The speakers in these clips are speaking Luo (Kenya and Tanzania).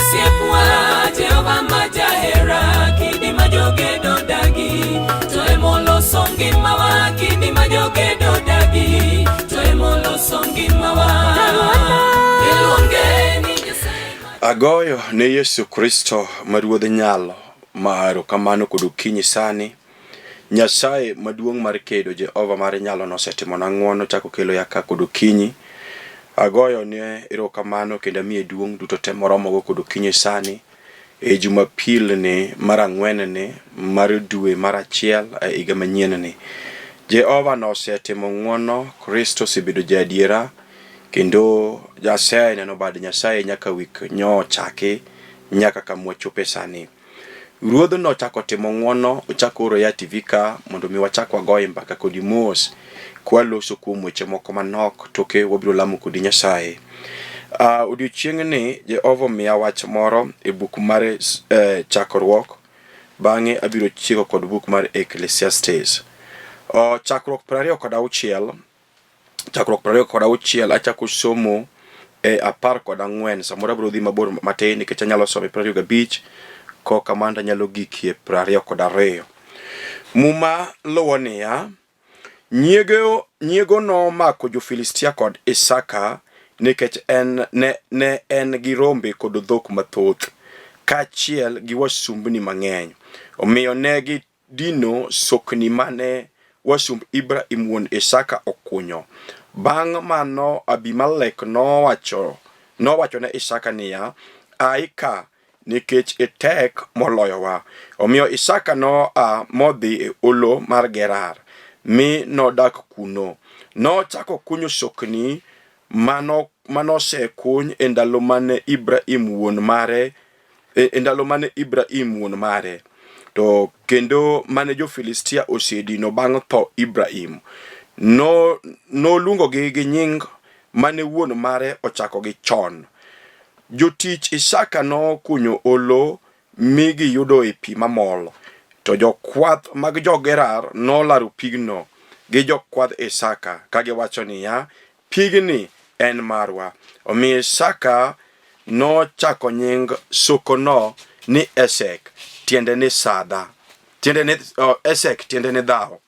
Osiepwa Jehova ma jahera, kidi ma jogedo dagi, to emoloso ngimawa, kidi ma jogedo dagi, to emoloso ngimawa. Iluonge ni Nyasaye ma Agoyo ne Yesu Kristo ma Ruodh nyalo ma erokamano kod okinyi sani. Nyasaye maduong' mar kedo Jehova mar nyalo nosetimona ng'wono chako kelo ya ka kod okinyi. Agoyo ne erokamano kendo amiye duong' duto te moromogo kod okinyi sani e Jumapil ni mar ang'wen ni mar dwe mar achiel e higa manyien ni. Jehova nosetimo ng'wono, Kristo osebedo jaadiera kendo aseneno bad Nyasaye nyaka wik nyo chaki nyaka kama wachope sani. Ruodh nochako timo ng'wono, ochako oro ya TV ka mondo mi wachak wagoye mbaka kodi mos kwaloso kuom weche moko manok toke wabiro lamo kodi Nyasaye. Uh, odiochieng'ni Jehova omiya wach moro e buk mar eh, Chakruok, bang'e abiro chieko kod buk mar Ecclesiastes. Uh, chakruok 26 Chakruok 26 achako somo e 14 samoro abiro dhi mabor matin nikech anyalo somo e 25 koka mano anyalo gikie 22. Muma luwo niya, nyiego nyiego nomako jo-Filistia kod Isaka nikech en ne, ne en gi rombe kod dhok mathoth kaachiel gi wasumbni mang'eny. Omiyo ne gi dino sokni mane wasumb Ibrahim wuon Isaka okunyo. Bang' mano Abimelek nowacho nowacho ne Isaka niya, Ai ka, nikech itek moloyowa. Omiyo Isaka noa modhi e holo mar Gerar, mi nodak kuno. Nochako kunyo sokni mano manosekuny e ndalo mane Ibrahim wuon mare E, e ndalo mane Ibrahim wuon mare, to kendo mane jo-Filistia osedino bang' tho Ibrahim, no noluongogi gi nying mane wuon mare ochakogi chon. Jotich Isaka nokunyo olo mi giyudoe pi mamol, to jokwath mag jo-Gerar nolaro pigno gi jokwadh Isaka kagiwacho niya, Pigni en marwa. Omiyo Isaka nochako nying sokono ni Esek, tiende ni sadha. Tiende ni oh, Esek tiende ni dhawo.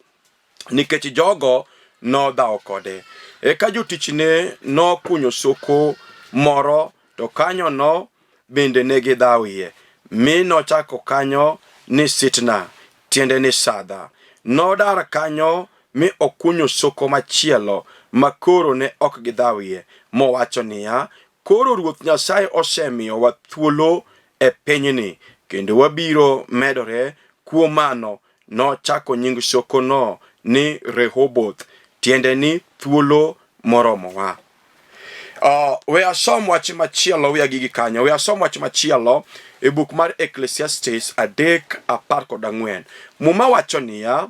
Nikech jogo nodhawo kode. Eka jotichne nokunyo soko moro to kanyono bende ne gidhawie, mi nochako kanyo ni Sitna, tiende ni sadha. Nodar kanyo mi okunyo soko machielo ma koro ne ok gidhawie, mowacho niya, Koro Ruoth Nyasaye osemiyowa thuolo e pinyni, kendo wabiro medore. Kuom mano, nochako nying sokono ni Rehoboth, tiende ni thuolo moromowa. We asom wach machielo, we agigi kanyo. We asom wach machielo e buk mar Ecclesiastes 3:14. Muma wacho niya,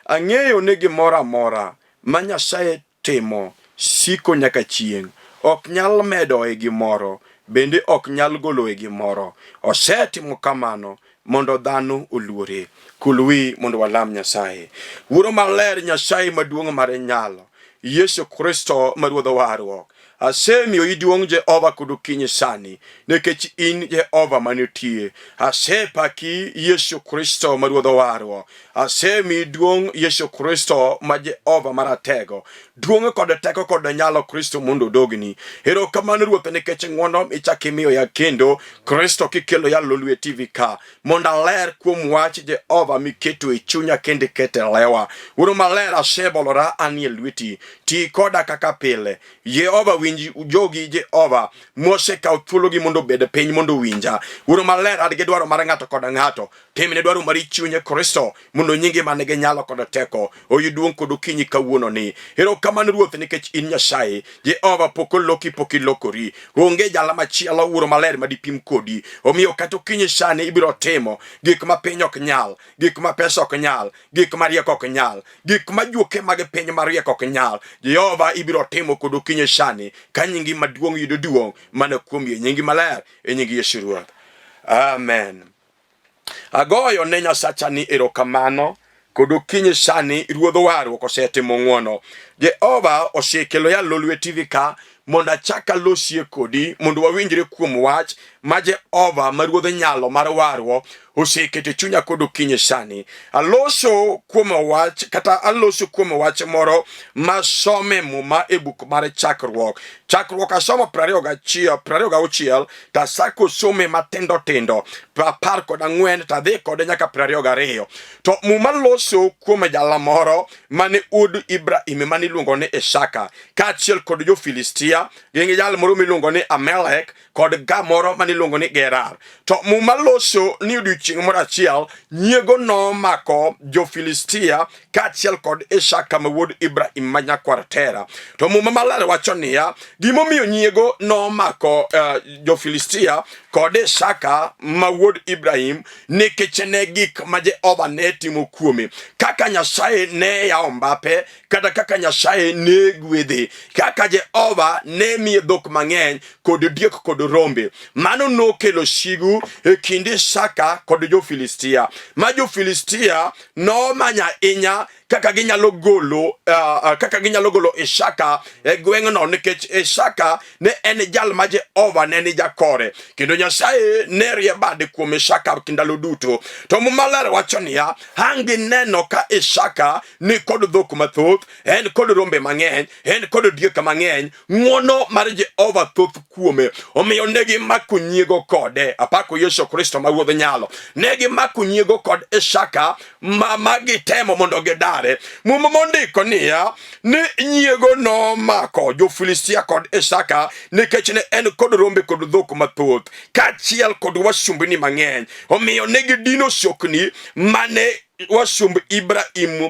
ang'eyo ni gimoro amora ma Nyasaye timo siko nyaka chieng', ok nyal medoe gimoro, bende ok nyal goloe gimoro. Osetimo kamano mondo dhano oluore. Kul wi mondo walam Nyasaye. Wuoro maler, Nyasaye maduong' mar nyalo, Yesu Kristo ma Ruodh warruok. Asemiyo duong' Jehova kod okinyi sani, nikech in Jehova manitie. Asepaki Yesu Kristo ma Ruodh warruok. Asemiyi duong' Yesu Kristo ma Jehova maratego. Duong' kod teko kod nyalo Kristo mondo odogni. Erokamano Ruoth nikech ng'wono michak imiyoya kendo Kristo kikelo ya Lolwe TV ka mondo aler kuom wach Jehova miketo e chunya kendo ikete lewa. Wuoro maler asebolora anie lweti. Ti koda kaka pile. Jehova winj jogi Jehova mosekawo thuologi mondo obed piny mondo owinja. Wuoro maler an gi dwaro mar ng'ato kod ng'ato. Timne dwaro mari chunye Kristo mondo nyingi man gi nyalo kod teko oyud duong' kod okinyi kawuononi. Erokamano Ruoth nikech in Nyasaye. Jehova pok oloki pok ilokori. Onge jala machielo Wuoro maler ma dipim kodi. Omiyo kata okinyi sani ibiro timo gik ma piny ok nyal, gik ma pesa ok nyal, gik ma rieko ok nyal, gik ma juoke mag piny mariek ok nyal. Jehova ibiro timo kod okinyi sani ka nyingi maduong' yudo duong' mana kuom yie nyingi maler e nying Yesu Ruoth. Amen. Agoyo ne Nyasacha ni erokamano kod okinyi sani Ruodh warruok osetimo ng'wono. Jehova osekelo ya Lolwe TV ka mondo achak alosie kodi mondo wawinjre kuom wach ma Jehova ma Ruodh nyalo mar warruok oseketo e chunya kod okinyi sani. Aloso kuom wach kata aloso kuom wach moro ma some Muma e buk mar Chakruok. Chakruok asomo 21, 26 to asako some matindo tindo 14 to adhi kode nyaka 22. To Muma loso kuom jala moro mane wuod Ibrahim mane iluongo ni Isaka kaachiel kod jo-Filistia gi jal moro miluongo ni Amalek kod ga moro mane iluongo ni Gerar. To Muma loso ni odiechieng' moro achiel nyiego nomako jo-Filistia kaachiel kod Isaka ma wuod Ibrahim ma nyakwar Tera. To Muma maler wacho niya, gimomiyo nyiego nomako jo-Filistia kod Isaka ma wuod Ibrahim nikech ne gik ma Jehova ne timo kuome, kaka Nyasaye ne yawo mbape kata kaka Nyasaye ne gwedhe, kaka Jehova ne miye dhok mang'eny kod diek kod rombe. Mano nokelo sigu e kind Isaka kod jo-Filistia, ma jo-Filistia nomanyo ahinya kaka ginyalo golo kaka ginyalo golo Isaka e gweng'no nikech Isaka ne en jal ma Jehova ne ni jakore kendo Nyasaye ne rie bade kuom Isaka ndalo duto. To Muma ler wacho niya, ang' gineno ka Isaka ni kod dhok mathoth, en kod rombe mang'eny, en kod diek mang'eny, ng'wono mar Jehova thoth kuome. Omiyo ne gimako nyiego kode. Apako Yesu Kristo ma Ruodh nyalo. Ne gimako nyiego kod Isaka ma gitemo mondo gidare. Muma mondiko niya ni nyiego nomako Jo-Filistia kod Isaka nikech ne en kod rombe kod dhok mathoth kaachiel kod wasumbni mang'eny. Omiyo ne gidino sokni mane wasumb Ibrahim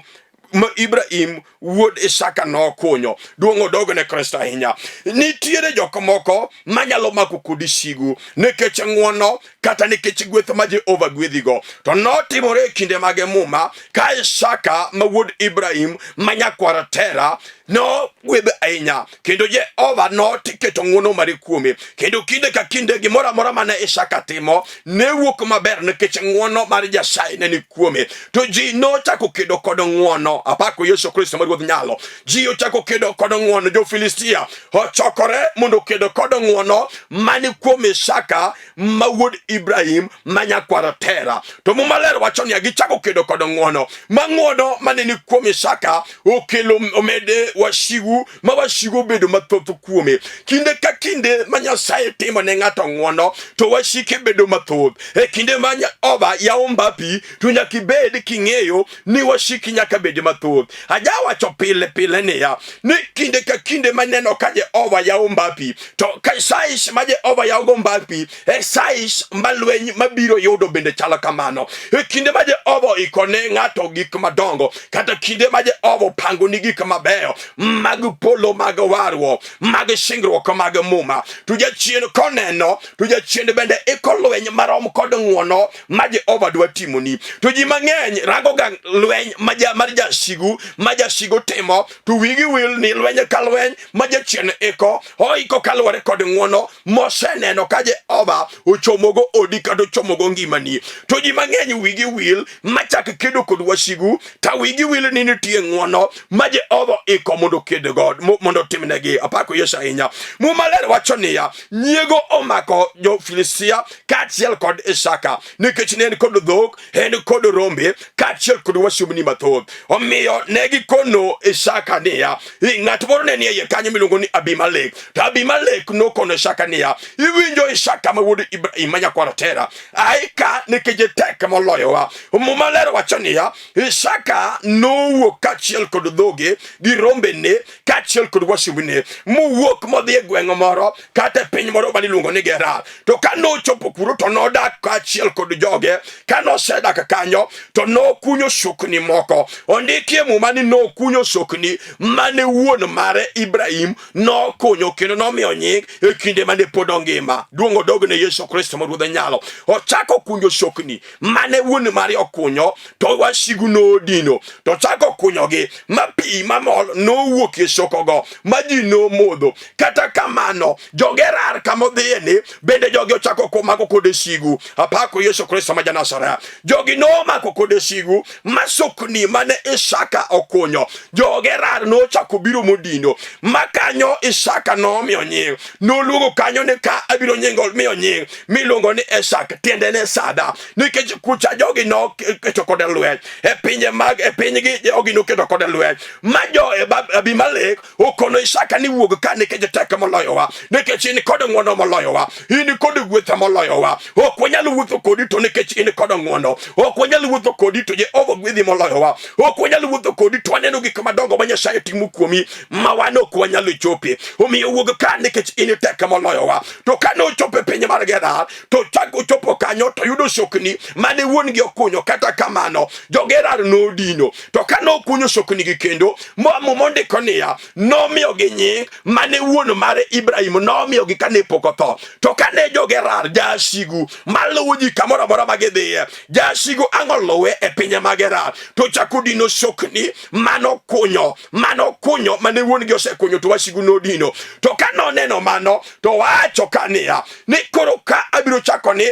ma Ibrahim wuod Isaka nokunyo. Duong' odog ne Kristo ahinya. Nitiere jok moko manyalo mako kodi sigu nikech ng'wono kata nikech gweth ma Jehova gwedhigo. To notimore e kinde mage Muma ka Isaka ma wuod Ibrahim ma nyakwar Tera nogwedh ahinya kendo Jehova noketo ng'wono mare kuome kendo kinde ka kinde gimoro amora mane Isaka timo ne wuok maber nikech ng'wono mar Nyasaye ne ni kuome. To ji nochako kedo kod ng'wono. Apako Yesu Kristo ma Ruodh nyalo. Ji ochako kedo kod ng'wono. Jo-Filistia ochokore mondo okedo kod ng'wono mani kuom Isaka ma wuod Ibrahim ma nyakwar Tera. To Muma ler wacho niya, gichako kedo kod ng'wono ma ng'wono mane ni kuom Isaka okelo omede wasigu ma wasigu obedo mathoth kuome. Kinde ka kinde ma Nyasaye timo ne ng'ato ng'wono to wasike bedo mathoth. E kinde ma Jehova yawo mbapi to nyaka ibed king'eyo ni wasiki nyaka bed mathoth. Ajawacho pile pile niya ni kinde ka kinde maneno ka Jehova yawo mbapi to ka sais ma Jehova yawogo mbapi e sais ma lweny mabiro yudo bende chalo kamano. E kinde ma Jehova oiko ne ng'ato gik madongo kata kinde ma Jehova opango ni gik mabeyo mag polo mag warruok mag singruok mag muma to jachien koneno to jachien bende iko lweny marom kod ng'wono ma Jehova dwa timoni. To ji mang'eny rangoga lweny mar jasigu ma jasigu timo to wigi wil ni lweny ka lweny ma jachien iko oiko kaluwore kod ng'wono moseneno ka Jehova ochomogo odi kata ochomogo ngimani. To ji mang'eny wigi wil machak kedo kod wasigu ta wigi wil ni nitie ng'wono ma Jehova iko mondo oked go mondo otimnegi. Apako Yesu ahinya. Muma ler wacho niya, nyiego omako jo-Filistia kaachiel kod Isaka nikech ne en kod dhok, en kod rombe kaachiel kod wasumbni mathoth. Omiyo ne gikono Isaka niya, ng'at moro ne nie iye kanyo miluongo ni Abimelek. To Abimelek nokono Isaka niya, iwinjo Isaka ma wuod Ibrahim ma nyakwar Tera, ai ka nikech tek moloyowa. Muma ler wacho niya, Isaka nowuok kaachiel kod dhoge gi rombene kaachiel kod wasumbne mowuok modhi e gweng' moro kata e piny moro mane iluongo ni Gerar. To ka nochopo kuro to nodak kaachiel kod joge. Ka nosedak kanyo to nokunyo sokni moko. Ondikie Muma ni nokunyo sokni mane wuon mare Ibrahim nokunyo kendo nomiyo nying e kinde mane pod ongima. Duong' odog ne Yesu Kristo ma Ruodh nyalo. Ochako kunyo sokni mane wuon mare okunyo to wasigu nodino to ochako kunyogi ma pi mamol no nowuok e sokogo ma ji nomodho. Kata kamano, jogerar kama odhiye ni bende jogi ochako komako kode sigu. Apako Yesu Kristo ma Janazareth. Jogi nomako kode sigu ma sokni mane Isaka okunyo. Jogerar nochako biro modino ma kanyo Isaka nomiyo nying. Noluongo kanyo ni ka abiro nyingo miyo nying miluongo ni Isak, tiende ne sada, nikech kucha jogi noketo kode lweny e pinje mag e pinygi jogi noketo kode lweny ma jo Abimelek okono Isaka ni wuog ka nikech tek moloyowa, nikech in kod ng'wono moloyowa, in kod gweth moloyowa. Ok wanyal wuotho kodi to nikech in kod ng'wono. Ok wanyal wuotho kodi to Jehova gwedhi moloyowa. Ok wanyal wuotho kodi to waneno gik madongo ma Nyasaye timo kuomi ma wan ok wanyal chope. Omiyo wuog ka nikech in tek moloyowa. To kane ochopo e piny mar Gerar, to chako ochopo kanyo to yudo sokni mane wuon-gi okunyo. Kata kamano, jo-Gerar nodino. To kane okunyo soknigi kendo, Muma ondiko niya, nomiyogi nying mane wuon mare Ibrahim nomiyogi kane pok otho. To kane jo-Gerar jasigu maluwo ji kamoro amora ma gidhiye, jasigu ang' oluwe e pinye ma Gerar, to chako dino sokni manokunyo manokunyo mane wuon-gi osekunyo, to wasigu nodino. To ka noneno mano, to wacho ka niya, ni koro ka abiro chako ni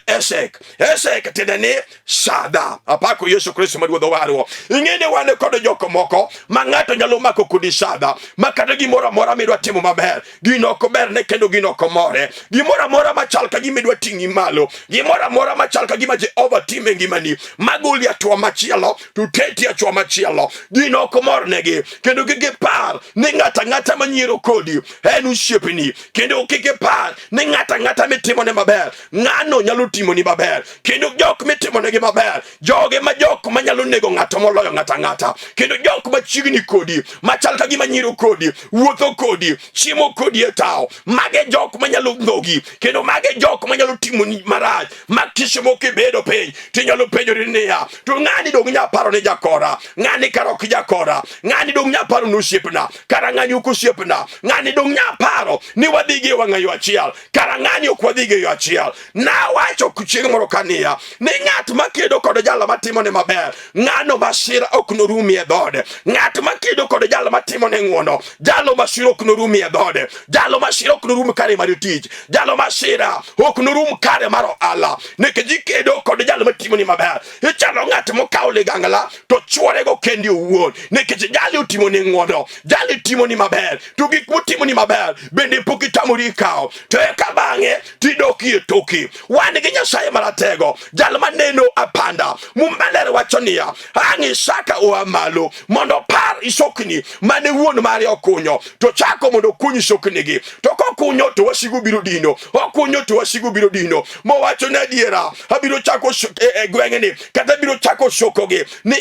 Esek. Esek tiende ni sadha. Apako Yesu Kristo ma Ruodh owarwa. Ing'e ni wan kod jok moko ma ng'ato nyalo mako kodi sadha, ma kata gimoro amora midwa timo maber, gino ok berne kendo gino ok more. Gimoro amora machal ka gima idwa ting'i malo, gimoro amora machal ka gima Jehova timo e ngimani, magoli hatua machielo to teti hatua machielo, gino ok mornegi kendo kik ipar ni ng'ato ang'ata manyiero kodi en osiepni, kendo kik ipar ni ng'ato ang'ata mitimone maber ng'ano nyalo timoni maber, kendo jok mitimonegi maber joge ma jok manyalo nego ng'ato moloyo ng'ato ang'ata, kendo jok machiegni kodi machal ka gima nyiero kodi, wuotho kodi, chiemo kodi e tawo, mage jok manyalo ndhogi, kendo mage jok manyalo timoni marach, ma kise moko ibedo piny tinyalo penjori niya, to ng'ani dong nya paro ni jakora, ng'ani kara ok jakora, ng'ani dong nya paro ni osiepna, kara ng'ani ok osiepna, ng'ani dong nya paro ni wadhi gi e wang'ayo achiel, kara ng'ani ok wadhi gi e yo achiel. Nawacho chieng' moro kaniya ni ng'at makedo kod jal matimone maber, ng'ano masira ok norumi e dhoode. Ng'at makedo kod jal matimone ng'wono, jalo masira ok norumi e dhoode. Jalo masira ok norum kare mar tich, jalo masira ok norum kare mar ohala, nikech ikedo kod jal matimoni maber. Ichalo ng'at mokawo ligangla to chworego kendi owuon, nikech jali otimoni ng'wono, jali timoni maber, to gik motimoni maber bende pok itamori kawo, to eka bang'e tidokie toki. Wan gi Nyasaye maratego, jal maneno apanda. Muma maler wacho niya, ang' Isaka oa malo mondo opar sokni mane wuon mare okunyo, to chako mondo okuny soknigi, to kokunyo to wasigu biro dino, okunyo to wasigu biro dino, mowacho ni adiera abiro chako e gweng'ni, kata abiro chako sokogi ni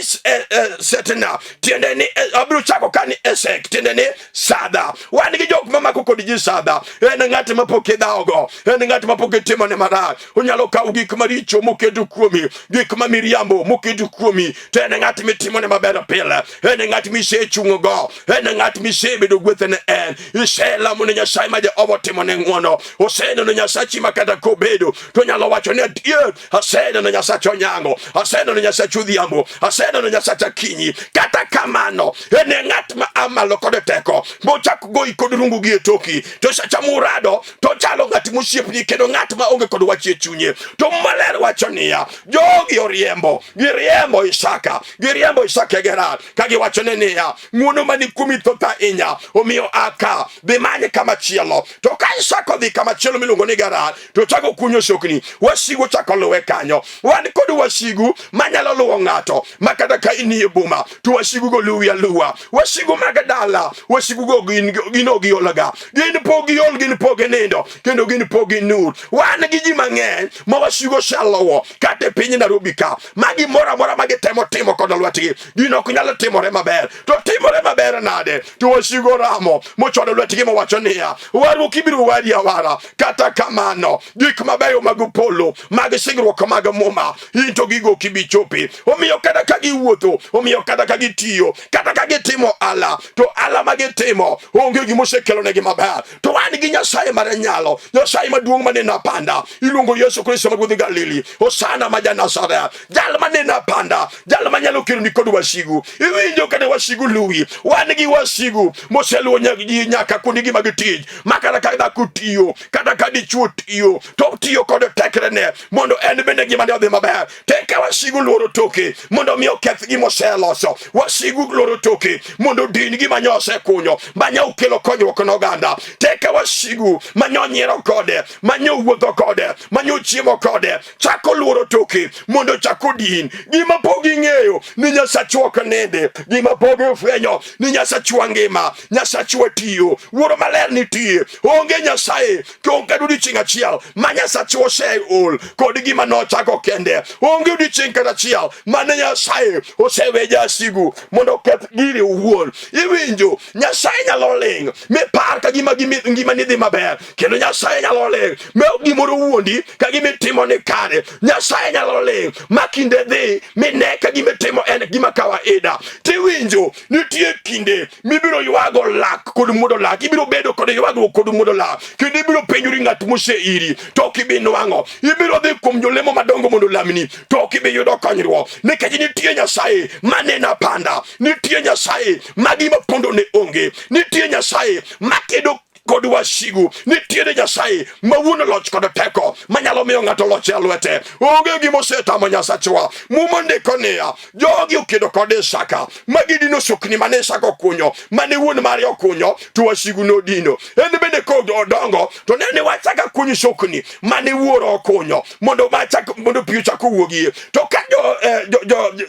Setna, tiende ni abiro chako ka ni Esek, tiende ni sadha. Wan gi jok mamako kod ji sadha. En ng'at ma pok idhawogo, en ng'at ma pok itimone marach. Onyalo kawo gik maricho moketo kuomi, gik ma miriambo moketo kuomi, to en ng'at mitimone maber pile, en ng'at misechung'ogo, en ng'at misebedo gwethne en. Iselamo ne Nyasaye ma Jehova otimone ng'wono, oseneno Nyasachi ma kata kobedo to onyalo wacho ni adier aseneno Nyasach Onyango, aseneno Nyasach Odhiambo, aseneno Nyasach Akinyi. Kata kamano, en e ng'at ma a malo kod teko, mochak goyi kod rungu gi e toki, to sacha murado to chalo ng'at mosiepni kendo ng'at ma onge kod wach e chunye. To maler wacho niya, jogi oriembo, giriembo Isaka, giriembo Isaka e Gerar, ka giwachone niya, ng'wono mani kuomi thoth ahinya, omiyo aka dhi many kama chielo. To ka Isaka odhi kama chielo miluongo ni Gerar, to chako kunyo sokni, wasigu chako luwe kanyo. Wan kod wasigu manyalo luwo ng'ato ma kata ka in e boma to wasigu go luwi aluwa. Wasigu mag dala, wasigu go gin ok giolga, gin pok giol, gin pok ginindo, kendo gin pok ginur. Wan gi ji mang'eny ma wasigu oseluwo kata e piny Nairobi ka, ma gimoro amora ma gitemo timo kod lwetgi gino ok nyal timore maber. To timore maber nade? To wasigu oramo mochwado lwetgi mowacho niya, warruok ibiro wari awara. Kata kamano, gik mabeyo mag polo, mag singruok mag Muma, in to gigo ok ibi chopi. Omiyo kata ka giwuotho, omiyo kata ka gitiyo, kata ka gitimo ala, to ala ma gitimo onge gima osekelonegi maber. To wan gi Nyasaye mar nyalo, Nyasaye maduong' maneno apanda, iluongo Yesu Kristo ma Ruodh Galili, Hosana ma ja Nazareth, jal maneno apanda, jal manyalo keloni kod wasigu. Iwinjo kata wasigu wasigu luwi. Wan gi wasigu moseluwo ji nyaka kuondegi mag tich, ma kata ka dhako tiyo, kata ka dichwo tiyo, to tiyo kod tekrene mondo en bende ngimane odhi maber. Teka wasigu luoro toke mondo mi oketh gima oseloso. Wasigu luoro toke mondo odin gima nyo osekunyo, ma nyo okelo konyruok ne oganda. Teka wasigu ma nyo nyiero kode, ma nyo wuotho kode, ma nyo chiemo kode, chako luoro toke mondo ochak odin. Gima pok ging'eyo ni Nyasachwa ok nindi, gima pok gifwenyo ni Nyasachwa ngima, Nyasachwa tiyo, Wuoro Maler nitie. Onge Nyasaye onge odiechieng' achiel ma Nyasachwa oseol kod gima nochako kende. Onge odiechieng' kata achiel mane Nyasaye osewe jasigu mondo oketh gire owuon. Iwinjo, Nyasaye nyalo ling' mipar ka gima ngimani dhi maber, kendo Nyasaye nyalo ling' ma gimoro wuondi ka gima itimo ni kare. Nyasaye nyalo ling' ma kinde dhi mine ka gima itimo en gima kawaida. Tiwinjo, nitie kinde mibiro ywago lak kod muodo lak, ibiro bedo kod ywagruok kod muodo lak, kendo ibiro penjori ng'at moseiri to ok ibi nwang'o. Ibiro dhi kuom jolemo madongo mondo olamni to ok ibi yudo konyruok, nikech nitie Nyasaye maneno apanda, nitie Nyasaye ma gima pondo ne onge, nitie Nyasaye makedo kod wasigu, nitiere Nyasaye ma wuon loch kod teko manyalo miyo ng'ato loch e lwete. Onge gima osetamo Nyasachwa. Muma ndiko niya, jogi okedo kod Isaka ma gidino sokni mane Isaka okunyo, mane wuon mare okunyo, to wasigu nodino. En bende kodongo to ne ni wachaka kuny sokni mane wuoro okunyo mondo machak mondo pi ochak owuogie. To ka jo, eh, jo, jo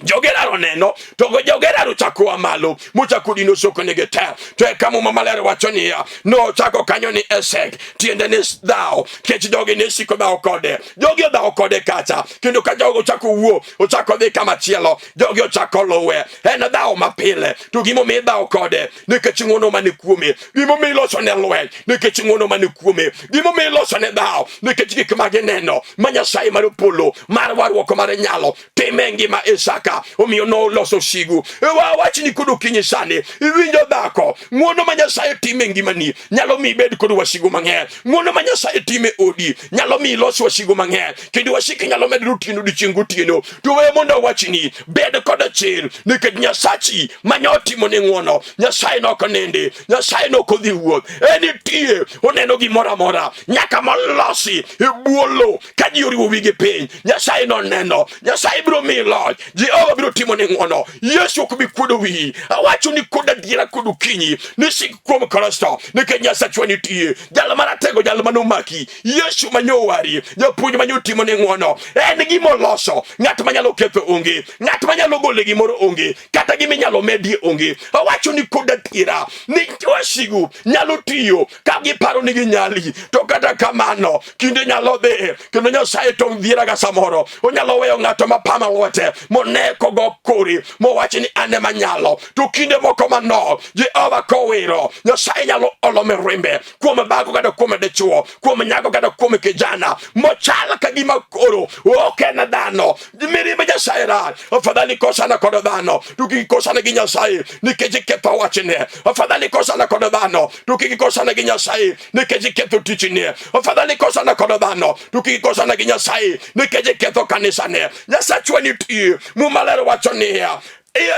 Jogerar oneno to Jogerar ochako oa malo mochako dino sokonegi te. To eka Muma Maler wacho niya, nochako kanyo ni Esek, tiende ni dhawo, nikech jogi ne siko dhawo kode. Jogi odhawo kode kacha, kendo ka jogo ochako wuo, ochako dhi kama chielo, jogi ochako luwe. En dhawo mapile, to gimomiyo idhawo kode nikech ng'wono mane kuome, gimomiyo iloso ne lweny nikech ng'wono mane kuome, gimomiyo iloso ne dhawo nikech gik ma gineno ma Nyasaye mar polo mar warruok mar nyalo time ngima Isaka, omiyo noloso sigu. Ewa wachni kod okinyi sani, iwinjo dhako, ng'wono ma Nyasaye time e ngimani nyalo mi ibed kod wasigu mang'eny. Ng'wono ma Nyasaye time odi nyalo mi ilos wasigu mang'eny, kendo wasiki nyalo medore otieno odiechieng' gotieno. To we mondo awachni, bed kod chir, nikech Nyasachi ma nyo timo ni ng'wono, Nyasaye nok nindi, Nyasaye nok odhi wuoth, en nitie, oneno gimoro amora nyaka molosi e bwo lowo ka ji oriwo wigi piny. Nyasaye noneno, Nyasaye biro miyi loch, Jehova biro timo ni ng'wono, Yesu ok bi kuodo wiyi. Awacho ni kod adiera kod okinyi ni sik kuom Kristo, nikech Nyasachwa nitie, jal maratego, jal manomaki, Yesu manyowari, japuonj manyotimo ni ng'wono. En gima oloso, ng'at manyalo ketho onge, ng'at manyalo gole gimoro onge, kata gima inyalo medie onge. Awacho ni kod adiera ni wasigu nyalo tiyo ka giparo ni ginyali, to kata kamano kinde nyalo dhi kendo Nyasaye tong' dhieraga samoro onyalo weyo ng'ato ma pama lwete mone kogo kori mowach ni an ema nyalo, to kinde moko manok Jehova kowiro Nyasaye nyalo olo mirimbe kuom dhako kata kuom dichwo, kuom nyako kata kuom kijana mochal ka gima koro ok en dhano. Mirimbe Nyasaye rach, afadhali kosana kod dhano to kik kosana gi Nyasaye nikech iketho wachne. Afadhali kosana kod dhano to kik kosana gi Nyasaye nikech iketho tichne. Afadhali kosana kod dhano to kik kosana gi Nyasaye nikech iketho kanisane. Nyasachwa nitie. Muma ler wacho niya,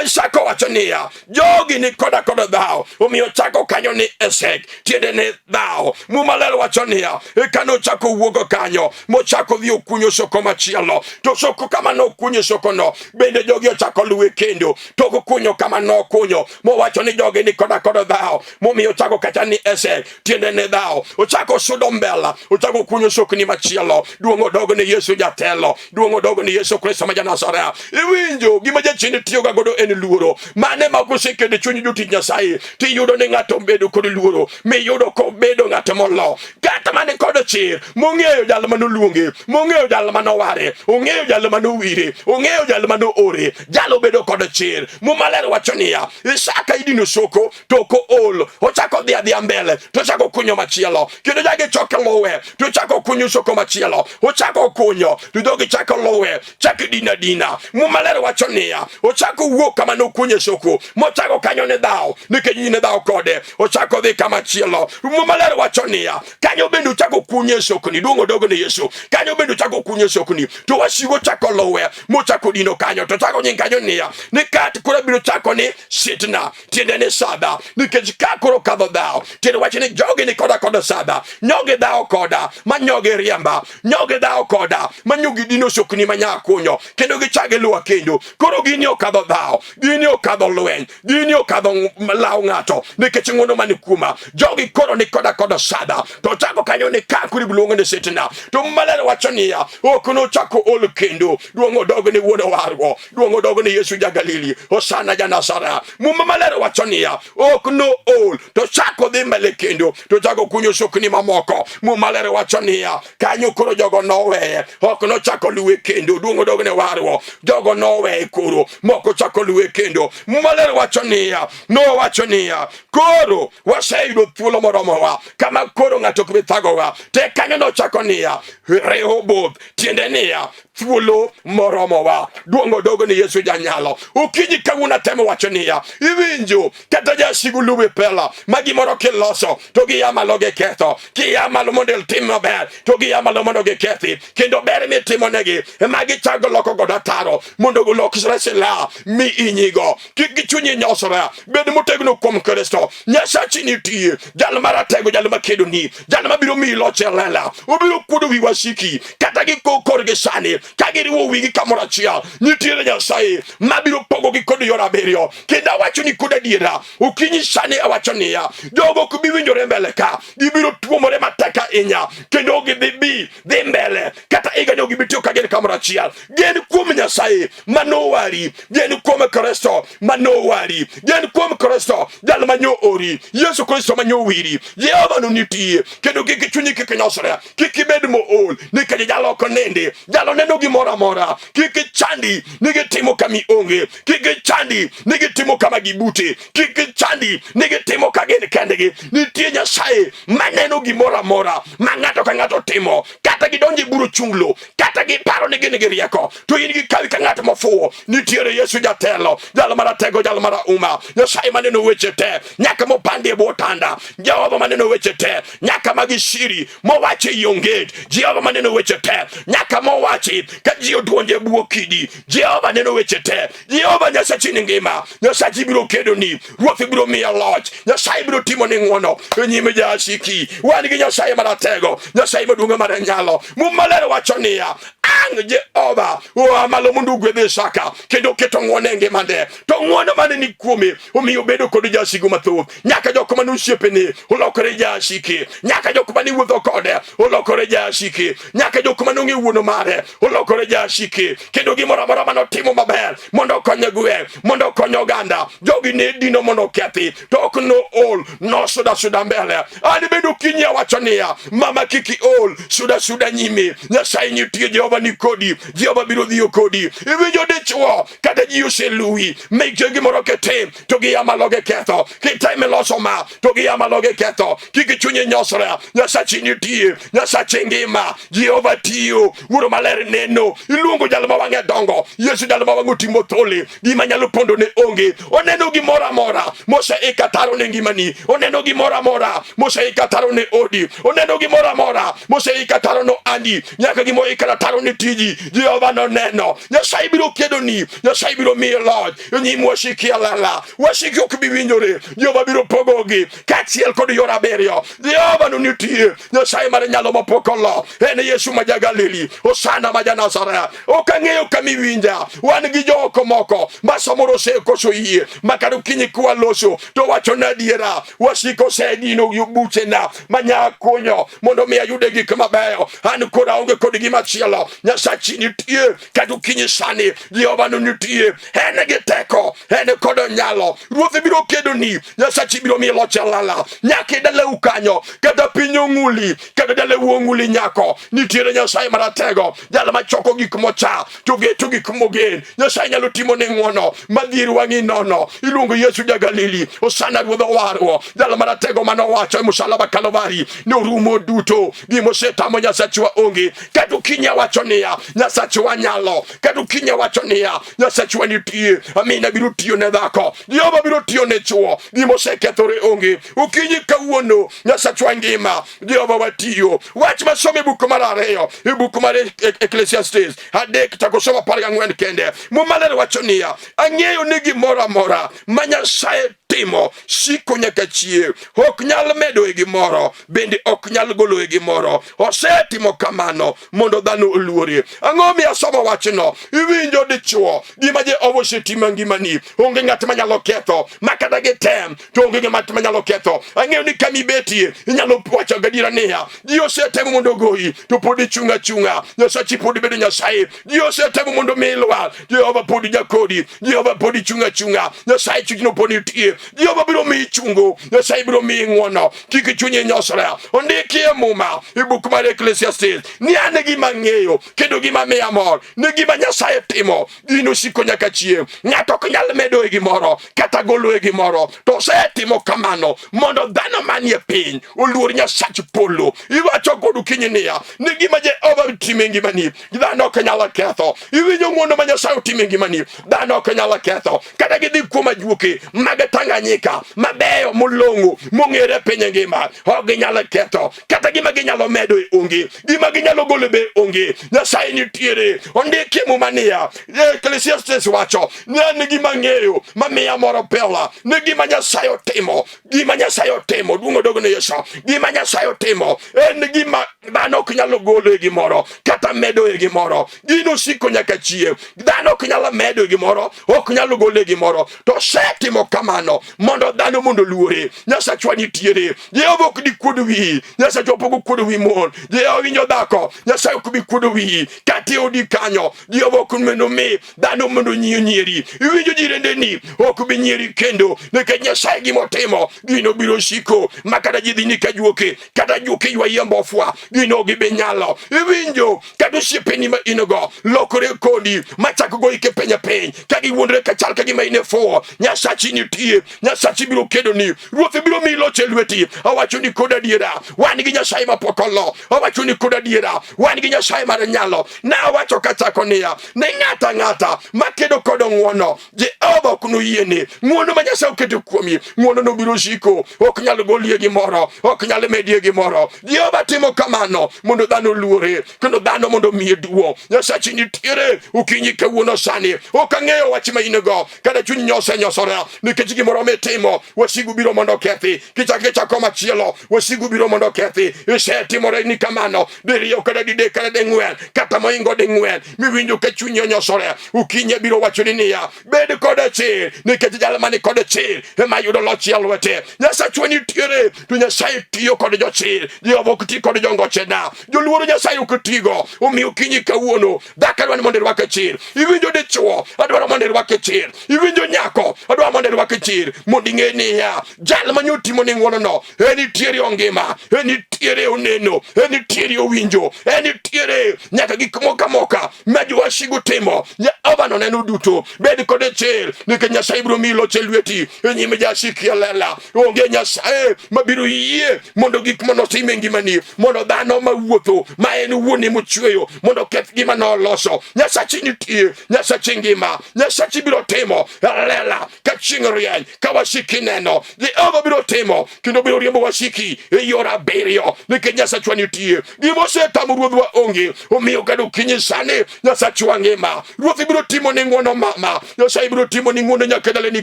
Isaka wacho niya, jogi ni koda kod dhawo, omiyo chako kanyo ni Esek, tiende ni dhawo. Muma ler wacho niya, eka nochako wuogo kanyo, mochako dhi okunyo soko machielo. To soko kama nokunyo sokono, bende jogi ochako luwe kendo. Tok kunyo kama nokunyo, mowacho ni jogi ni koda kod dhawo, momiyo ochako kacha ni Esek, tiende ne dhawo. Ochako sudo mbela, ochako kunyo sokni machielo. Duong' odog ne Yesu jatelo, duong' odog ne Yesu Kristo ma ja-Nazareth. Iwinjo gima jachien tiyoga godo en luoro. Mane ma koseketo e chuny jotich Nyasaye, tiyudo ni ng'ato obedo kod luoro, miyudo kobedo ng'at molo. Kata mane kod chir, mong'eyo jal manoluonge, mong'eyo jal manoware, ong'eyo jal manowire, ong'eyo jal manoore, jal obedo kod chir. Muma ler wacho niya, Isaka idino soko to ok ool, ochako dhi adhiya mbele to ochako kunyo machielo, kendo jogi choko luwe to ochako kunyo soko machielo, ochako kunyo to jogi chako luwe, chako dina dina. Muma ler wacho niya, ochako wuok Owuok kama nokunye soko mochako kanyo ne dhawo, nikech ji ne dhawo kode, ochako dhi kama chielo. Muma Maler wacho niya, kanyo bende ochako kunye sokni. Duong' odog ne Yesu. Kanyo bende ochako kunye sokni, to wasigu ochako luwe mochako dino kanyo, to chako nying kanyo niya ni kat koro biro chako ni Sitna, tiende ni sadha, nikech ka koro kadho dhawo, tiende wacho ni jogi ni koda koda sadha, nyogi dhawo koda ma nyogi riemba, nyogi dhawo koda ma nyogi dino sokni ma nyakunyo, kendo gichak giluwa kendo. Koro gini okadho dhawo, gini okadho lweny, gini okadho law ng'ato, nikech ng'wono mani kuoma. Jogi koro ni koda koda sadha, to chako kanyo ni ka koro iluongo ni Sitna. To Maler wacho niya, ok nochako ol kendo. Duong' odog ni wuon warruok, duong' odog ni Yesu ja Galili, Hosana ja Nazareth. Muma Maler wacho niya, ok no ol, to chako dhi mbele kendo, to chako kunyo sokni mamoko. Muma Maler wacho niya, kanyo koro jogo noweye, ok nochako luwe kendo. Duong' odog ne warruok, jogo noweye koro, moko chako luwe kendo. Muma Maler wacho niya, nowacho niya, koro waseyudo thuolo moromowa, kama koro ng'ato ok bi thagowa. Te kanyo nochako niya, Rehoboth, tiende niya, thuolo moromowa. Duong' odog ni Yesu janyalo. Okinyi kawuono atemo wacho niya, iwinjo kata jasigu luwe pela ma gimoro kiloso to giya malo giketho, kiya malo mondo itim maber to giya malo mondo gikethi, kendo ber mitimonegi ema gichako loko godo ataro mondo golokre silaha mi inyigo. Kik gichunyi nyosre, bed motegno kuom Kristo. Nyasachi nitie, jal maratego, jal makedoni, jal mabiro miyi loch e lela. Obiro kuodo wi wasiki kata giko korgi sani ka giriwo wigi kamoro achiel. Nitiere Nyasaye mabiro pogogi kod yor abiriyo. Kendo awacho ni kod adiera, okinyi sani awacho niya, jogo ok bi winjore mbele ka, gibiro tuomore matek ahinya, kendo gidhi bi dhi mbele kata higa ok gibi tiyo ka gin kamoro achiel. Gen kuom Nyasaye manowari, gen kuom Kristo manowari, gen kuom Kristo jal manyo ori, Yesu Kristo manyo wiri. Jehova no nitie, kendo kik chunyi kik nyosre, kik ibed mool, nikech jalo ok nindi, jalo neno gimoro amora. Kik ichandi ni gitimo kama ionge, kik ichandi ni gitimo kama gibute, kik ichandi ni gitimo ka gin kendgi. Nitie Nyasaye maneno gimoro amora ma ng'ato ka ng'ato timo, kata gidonjo e buro chunglo, kata giparo ni gin gi rieko, to in gikawi ka ng'at mofuwo. Nitiere Yesu jatelo, jal maratego, jal marahuma, Nyasaye maneno weche te nyaka mopandi e bwo tanda, Jehova maneno weche te nyaka ma gisiri mowachi e onget, Jehova maneno weche te nyaka mowachi ka ji oduonjo e bwo kidi, Jehova neno weche te. Jehova Nyasachi ni ngima, Nyasachi biro kedoni, Ruoth biro miyo loch, Nyasaye biro timo ni ng'wono e nyim jasiki. Wan gi Nyasaye maratego, Nyasaye maduong' mar nyalo. Muma Maler wacho niya, ang' Jehova oa malo mondo ogwedh Isaka kendo oketo ng'wono e ngimane. To ng'wono mane ni kuome omiyo obedo kod jasigu mathoth, nyaka jok mane osiepene olokore jasike, nyaka jok mane wuotho kode olokore jasike, nyaka jok mane ong'e wuono mare olokore jasike, kendo gimoro amora mane otimo maber mondo okony gweng', mondo okony oganda, jogi ne dino mondo okethi, to ok nool, nosuda suda mbele. An bende okinyi awacho niya, mama kik iol, suda suda nyime, Nyasaye nitie, Jehova ni kodi, Jehova biro dhiyo kodi. Iwinjo dichwo kata ji oseluwi, meke gimoro kitim to giya malo giketho, kitime loso ma to giya malo giketho. Kik chunyi nyosre, Nyasachi nitie, Nyasachi ngima, Jehova tiyo, Wuoro Maler neno. Iluongo jal ma wang'e dongo, Yesu jal ma wang'e otimo thole, gima nyalo pondo ne onge. Oneno gimoro amora moseika taro ne ngimani, oneno gimoro amora moseika taro ne odi, oneno gimoro amora moseika taro no andi, nyaka gima oika taro ne tiji. Jehova noneno. Nyasaye biro kedoni, Nyasaye biro miyi loch e nyim wasiki e lela. Wasiki ok bi winjore, Jehova biro pogogi kaachiel kod yor abiriyo. Jehova no nitie, Nyasaye mar nyalo mapok olo, en Yesu ma ja-Galili, Hosana ma ja-Nazareth. Ok ang'eyo kama iwinja, wan gi jooko moko ma samoro osekoso yie, ma kata okinyi kwaloso to wacho na adiera, wasiko osedino buchena ma nyakunyo mondo mi ayude gik mabeyo. An koro aonge kod gima chielo. Nyasachi nitie kata okinyi sani, Jehova no nitie, en gi teko, en kod nyalo. Ruoth biro kedoni, Nyasachi biro miyi loch e lala nyaka e dalau kanyo, kata piny ong'uli, kata dalau ong'uli nyako. Nitiere Nyasaye maratego, jal machoko gik mocha to geto gik mogen. Nyasaye nyalo timo ne ng'wono madhier wang'i nono. Iluongo Yesu ja Galili, Hosana ruodh owarruok, jal maratego manowacho e musalaba Kalvari ni orumo duto, gima osetamo Nyasachwa onge. Kata okinyi awacho ni niya Nyasachwa nyalo, kata okinyi awacho niya Nyasachwa nitie. Amina biro tiyo ne dhako, Jehova biro tiyo ne chwo, gima osekethore onge. Okinyi kawuono Nyasachwa ngima, Jehova watiyo. Wach masomo e buk mar ariyo, e buk mar Ecclesiastes 3 chako somo 14 kende. Muma ler wacho niya, ang'eyo ni gimoro amora ma Nyasaye timo siko nyaka chieng', ok nyal medo e gimoro, bende ok nyal golo e gimoro. Osetimo kamano mondo dhano oluore. Ang'o miyo asomo wachno? Iwinjo dichuo gima Jehova osetimo e ngimani, onge ng'at manyalo ketho, ma kata gitem to onge ng'at manyalo ketho. Ang'eyo ni kama ibetie inyalo wacho gadiera niya, ji osetemo mondo ogoyi to pod ichung' achung'a, Nyasachi pod bedo Nyasaye. Ji osetemo mondo mi ilwar, Jehova pod jakodi, Jehova pod ichung' achung'a, Nyasaye chunyno pod nitie. Jehova biro miyi chungo, Nyasaye biro miyi ng'wono, kik chunyi nyosre. Ondiki e Muma e buk mar Ecclesiastes ni an e gima ang'eyo kendo gima miya mor ni gima Nyasaye timo gino siko nyaka chieng'. Ng'ato ok nyal medo e gimoro kata golo e gimoro, to osetimo kamano mondo dhano manie piny oluor Nyasach polo. Iwacho kod okinyi niya ni gima Jehova timo e ngimani dhano ok nyal ketho. Iwinjo ng'wono ma Nyasaye otimo e ngimani, dhano ok nyal ketho. Kata gidhi kuom ajuoke mag Tanganyika mabeyo molong'o mong'ere e piny ngima, ok ginyal ketho. Kata gima ginyalo medo e onge, gima ginyalo golo be onge. Nyasaye nitiere. Ondiki e Muma niya, Ecclesiastes wacho ni an gima ang'eyo mamiya moro pela ni gima Nyasaye otimo, gima Nyasaye otimo, duong' odog ne Yesu. Gima Nyasaye otimo en gima dhano ok nyalo golo e gimoro kata medo e gimoro. Gino siko nyaka chieng'. Dhano ok nyalo medo e gimoro, ok nyalo golo e gimoro, to osetimo kamano mondo dhano mondo oluore. Nyasachwa nitiere. Jehova ok dikuod wiyi. Nyasachwa pok okuodo wi mon. Jehova winjo dhako. Nyasaye ok bi kuodo wiyi. Kata e odi kanyo, Jehova ok mondo mi dhano mondo onyieri. Iwinjo jirendeni ok bi nyieri kendo, nikech Nyasaye gima otimo gino biro siko ma kata ji dhi ni ka juoke, kata juoke ywayi e mbofwa, gino ok bi nyalo. Iwinjo kata osiepeni ma in go lokore kodi machak goyi kipiny e piny ka giwuondre ka chal ka gima in e fuwo. Nyasachi nitie, Nyasachi biro kedoni, Ruoth biro miyi loch e lweti. Awacho ni kod adiera, wan gi Nyasaye mapok olo. Awacho ni kod adiera, wan gi Nyasaye mar nyalo. Ne awacho kachako niya, ne ng'ato ang'ata makedo kod ng'wono, Jehova ok noyiene. Ng'wono ma Nyasaye oketo kuomi, ng'wono no biro siko, ok nyal golie gimoro, ok nyal medie gimoro. Jehova timo kamano mondo dhano oluore, kendo dhano mondo omiye duong'. Nyasachi nitiere okinyi kawuono sani. Ok ang'eyo wach ma in go, kata chunyi nyosenyosore nikech gimoro mitimo, wasigu biro mondo okethi. Kichako ichako machielo, wasigu biro mondo okethi. Isetimore ni kamano diriyo kata didek kata ding'wen kata moingo ding'wen, miwinjo ka chunyi onyosore. Okinyi biro wachoni niya, bed kod chir, nikech jal mani kod chir ema yudo loch e lwete. Nyasachwa nitiere, to Nyasaye tiyo kod jochir. Jehova ok ti kod jongochena, joluoro Nyasaye ok tigo. Omiyo okinyi kawuono, dhako adwa ni mondo irwak chir. Iwinjo dichuo, adwaro mondo irwak chir. Iwinjo nyako, adwaro mondo irwak chir, mondo ing'e niya, jal mane otimo ni ng'wonono, en nitiere ongima, en nitiere oneno, en nitiere owinjo, en nitiere nyaka gik moko amoka ma jowasigu timo. Jehova noneno duto. Bed kode chir, nikech Nyasaye biro miyi loch e lweti e nyim jasiki e lela. Onge Nyasaye mabiro yie mondo gik mano otim e ngimani, mondo dhano mawuotho ma en wuone mochweyo mondo oketh gima noloso. Nyasachi nitie, Nyasachi ngima, Nyasachi biro timo e lela ka chieng' rieny, ka wasiki neno. Jehova biro timo kendo biro riembo wasiki e yor abiriyo, nikech Nyasachwa nitie. Gima osetamo ruodhwa onge, omiyo kata okinyi sani Nyasachwa ngima. Ruoth biro timo ni ng'wono mama, Nyasaye biro timo ni ng'wono nyaka daleni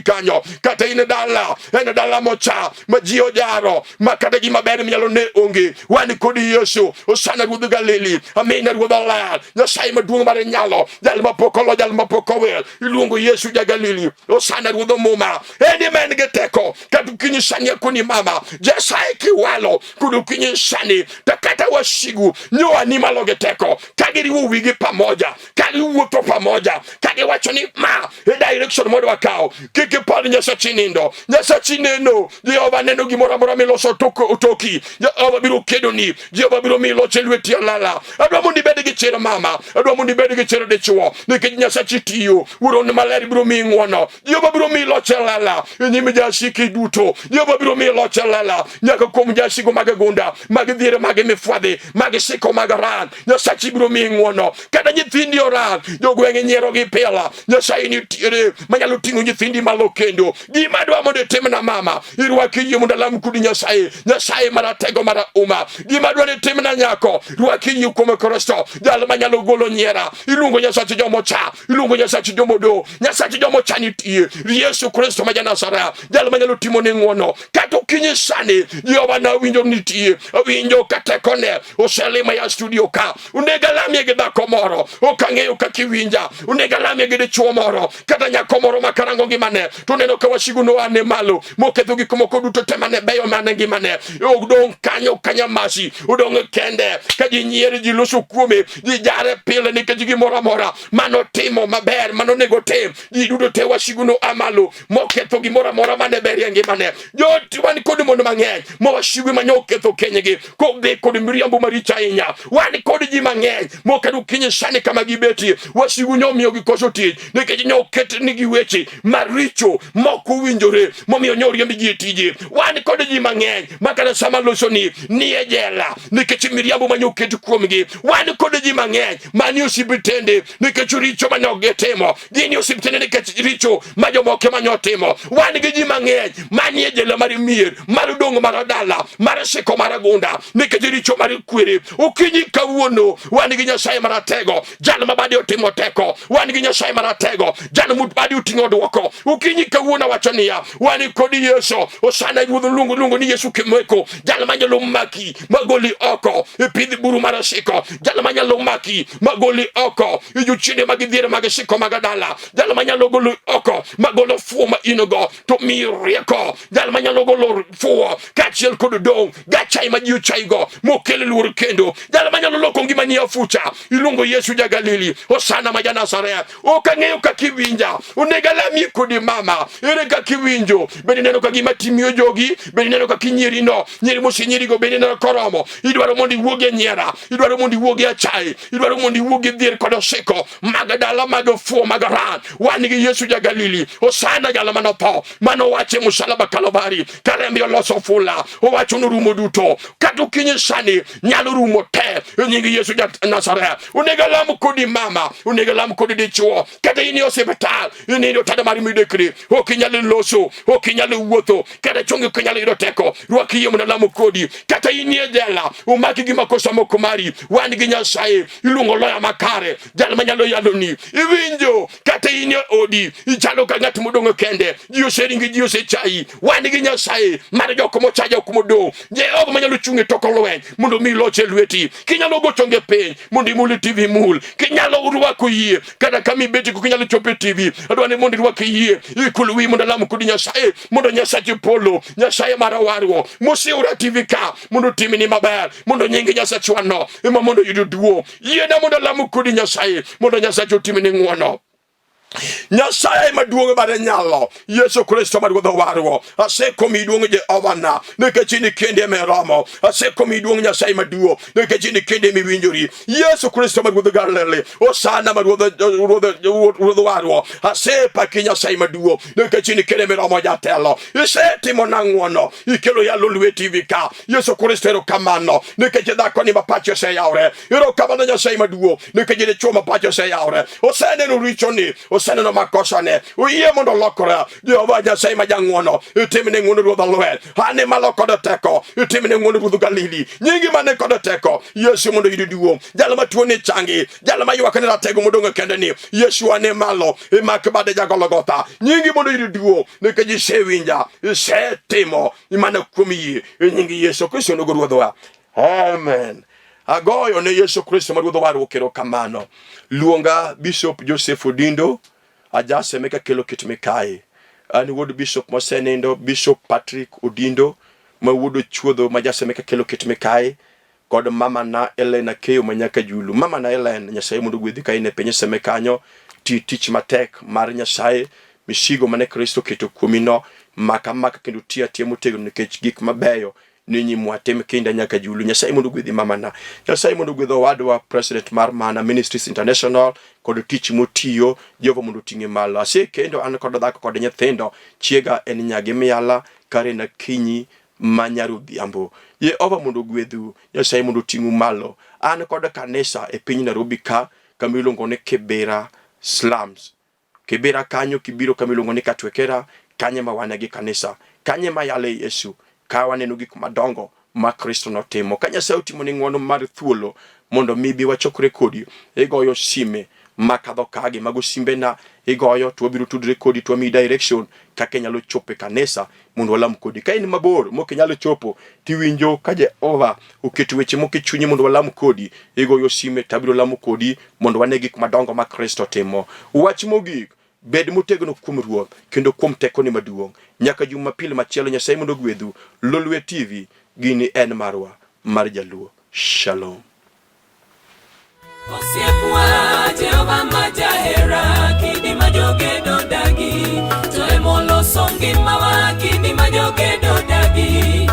kanyo, kata in e dala, en dala mocha ma ji ojaro, ma kata gima ber minyalo ne onge. Wan kod Yesu, Osana Ruodh Galili, Amina Ruodh Alar, Nyasaye maduong' mar nyalo, jal mapok olo, jal mapok owil, iluongo Yesu ja Galili, Osana Ruodh Muma, en ema en gi teko. Kata okinyi sani akoni mama, Nyasaye kiwalo kod okinyi sani, to kata wasigu nyoa ni malo gi teko, ka giriwo wigi pamoja, ka giwuotho pamoja, ka giwacho ni ma e direction modwa kawo, kik ipar Nyasachi nindo, Nyasachi neno. Jehova neno gimoro amora miloso toki. Jehova biro kedoni, Jehova biro miyi loch e lweti alala. Adwa mondo ibed gi chir mama, adwa mondo ibed gi chir dichuo, nikech Nyasachi tiyo. Wuon maler biro miyi ng'wono, Jehova biro miyi loch e lela e nyim jasiki duto. Jehova biro miyi loch e lela nyaka kuom jasigu mag gunda, mag dhier, mag mifwadhi, mag siko, mag ran. Nyasachi biro miyi otimni ng'wono. Kata nyithindi oran, jogweng' nyiero gi pila, Nyasaye nitiere manyalo ting'o nyithindi malo kendo. Gima adwa mondo itimna mama, irwak yie mondo alam kudi Nyasaye, Nyasaye maratego mara uma. Gima adwa ni itimna nyako, rwak yie kuom Kristo, jal manyalo golo nyiera. Iluongo Nyasach jomocha, iluongo Nyasach jomodo, Nyasach jomocha nitie, Yesu Kristo ma ja-Nazareth, jal manyalo timoni ng'wono. Kata okinyi sani, Jehova nawinjo nitie, awinjo ka tekone oselima ya studio ka. Onego alamie gi dhako moro, ok ang'eyo kaka iwinja. Onego alamie gi dichuo moro, kata nyako moro ma karango ngimane to neno ka wasigu noane malo moketho gik moko duto te mane beyo mane ngimane. Odong' kanyo kanyamasi, odong' kende ka ji nyiere, ji loso kuome, ji jare pile nikech gimoro amora manotimo maber manonego tim. Ji duto te wasigu noa malo moketho gimoro amora mane berie ngimane. Jot wan kod mon mang'eny ma wasigu ema noketho kenygi kodhi kod miriambo maricho ahinya. Wan kod ji mang'eny mokado kinyi sani kama gibetie, wasigu nyomiyo gikoso tich nikech nyoketnigi weche maricho mok owinjore momiyo nyoriemb ji e tije. Wan kod ji mang'eny ma kata sama losoni ni e jela nikech miriambo ma nyoket kuomgi. Wan kod ji mang'eny manie osiptende nikech richo ma gitimo, gin e osiptende nikech richo ma jomoko ema nyotimo. Wan gi ji mang'eny manie jela mar mier, mar dong' mar dala, mar siko mar agunda nikech richo mar kwere. Okinyi kawuono wan gi Nyasaye maratego, jal ma bade otimo teko. Wan gi Nyasaye maratego, jal ma bade oting'o dwoko. Okinyi kawuono awacho niya, wan kod Yesu. Osana ruodh luongo luongo ni Yesu Kimweko, jal manyalo maki magoli oko e pidh buru mar siko, jal manyalo maki magoli oko e jochiende mag dhier mag siko mag dala, jal manyalo golo oko magolo fuwo ma in go to miyi rieko, jal manyalo golo fuwo kaachiel kod dong' gachai ma ji ochaigo mokel luor kendo, jal manyalo loko ngimani afucha iluongo Yesu ja Galili, Hosana ma ja Nazareth. Ok ang'eyo kaka iwinja, onego alamie kodi mama, ere kaka iwinjo? Bende ineno ka gima timi ojogi? Bende ineno kaka inyieri no? Nyieri mosenyerigo bende ineno koromo? Idwaro mondo iwuog e nyiera, idwaro mondo iwuog e achaye, idwaro mondo iwuog e dhier kod osiko mag dala mag fuwo mag ran. Wan gi Yesu ja Galili, Hosana jalo manotho, manowacho e musalaba Kalvari, ka rembe oloso fula, owacho norumo duto. Kata okinyi sani nyalo rumo te e nying Yesu ja Nazareth. Onego alam kodi mama, onego alam kodi dichuo, kata in e osiptal, in e otanda mar midekre, ok inyal loso, ok inyal wuotho, kata chongi ok inyal yudo teko, rwak yie mondo alam kodi. Kata in e jela, omaki gi makosa moko mari, wan gi Nyasaye, iluongo loya makare, jal manyalo yaloni. Iwinjo, kata in e odi, ichalo ka ng'at modong' kende, ji oseringi, ji osechayi, wan gi Nyasaye mar jok mocha jok modong', Jehova manyalo chung' e tok lweny mondo omi loch e lweti. Kinyalo go chonge piny mondo imul e TV mul. Kinyalo rwako yie kata kama ibetie kok inyalo chopo e TV. Adwa ni mondo irwak yie, ikul wiyi mondo alam kodi Nyasaye, mondo Nyasache polo, Nyasaye mar warruok moseora TV ka mondo otimni maber, mondo nying Nyasachwano ema mondo oyud duong'. Yiena mondo alam kodi Nyasaye, mondo Nyasache otimni ng'wono. Nyasaye maduong' bare nyalo Yesu Kristo ma Ruodh warruok asekomi duong' Jehova na nikech in kende ema iromo asekomi duong' Nyasaye maduong' nikech in kende miwinjori Yesu Kristo ma Ruodh Galili Hosana ma Ruodh Ruodh Ruodh warruok asepaki Nyasaye maduong' nikech in kende miromo jatelo isetimo na ng'wono ikelo yalo lweti wi ka Yesu Kristo erokamano nikech dhakoni ma pache oseyawre erokamano Nyasaye maduong' nikech dichwo ma pache oseyawre oseneno richoni oseneno makosane oyie mondo olokore Jehova Nyasaye ma jang'wono itimne ng'wono ruodh alweny ane malo kod teko itimne ng'wono ruodh Galili nyingi mane kod teko Yesu mondo oyud duong' jal ma tuone changi jal ma ywak ne ratego modong' kende ni Yesu ane malo imak bade ja Golgotha nyingi mondo oyud duong' nikech isewinja isetimo mana kuom yie e nying Yesu Kristo nogo ruodhwa amen agoyo ne Yesu Kristo ma ruodh warruok erokamano luonga Bishop Joseph Odindo ajaseme kakelo kit mikayi an wuod bishop mosenindo Bishop Patrick Odindo ma wuod Ochuodho ma jaseme kakelo kit mikayi kod mama na Ellen Akeyo ma nyaka Julu. Mama na Ellen, Nyasaye mondo ogwedhi ka in e piny Seme kanyo, ti tich matek mar Nyasaye, misigo mane Kristo oketo kuomi no, maka maka kendo ti atiya motegno nikech gik mabeyo ni nyimwa, tim kinda nyaka Julu. Nyasaye mondo ogwedhi mama na. Nyasaye mondo ogwedh owadwa president mar Mana Ministries International kod tich motiyo, Jehova mondo oting'e malo. Asekendo an kod dhako kod nyithindo, chiega en Nyagi Miala, Karen Akinyi, ma nyarudhiambo. Jehova mondo ogwedhu, Nyasaye mondo oting'u malo. An kod kanisa e piny Nairobi ka kama iluongo ni Kibera Slums. Kibera kanyo kibiro kama iluongo ni Katwekera, kanyo ema wane gi kanisa. Kanyo ema yale Yesu. Ka waneno gik madongo ma Kristo notimo. Ka Nyasaye otimoni ng'wono mar thuolo mondo mi bi wachokre kodi, igoyo sime makadho kagi mago simbena igoyo to wabiro tudre kodi to wamiyi direction kaka inyalo chopo e kanisa mondo walam kodi. Ka in mabor mok inyalo chopo tiwinjo ka Jehova oketo weche moko e chunyi mondo walam kodi, igoyo sime to abiro lamo kodi mondo wane gik madongo ma Kristo timo. Wach mogik, bed motegno kuom Ruoth kendo kuom tekone maduong'. Nyaka Jumapil machielo, Nyasaye mondo ogwedhu. Lolwe TV, gini en marwa mar Jaluo. Shalom. Osiepwa Jehova ma jahera, kidi ma jogedo dagi, to emoloso ngimawa, kidi ma jogedo dagi.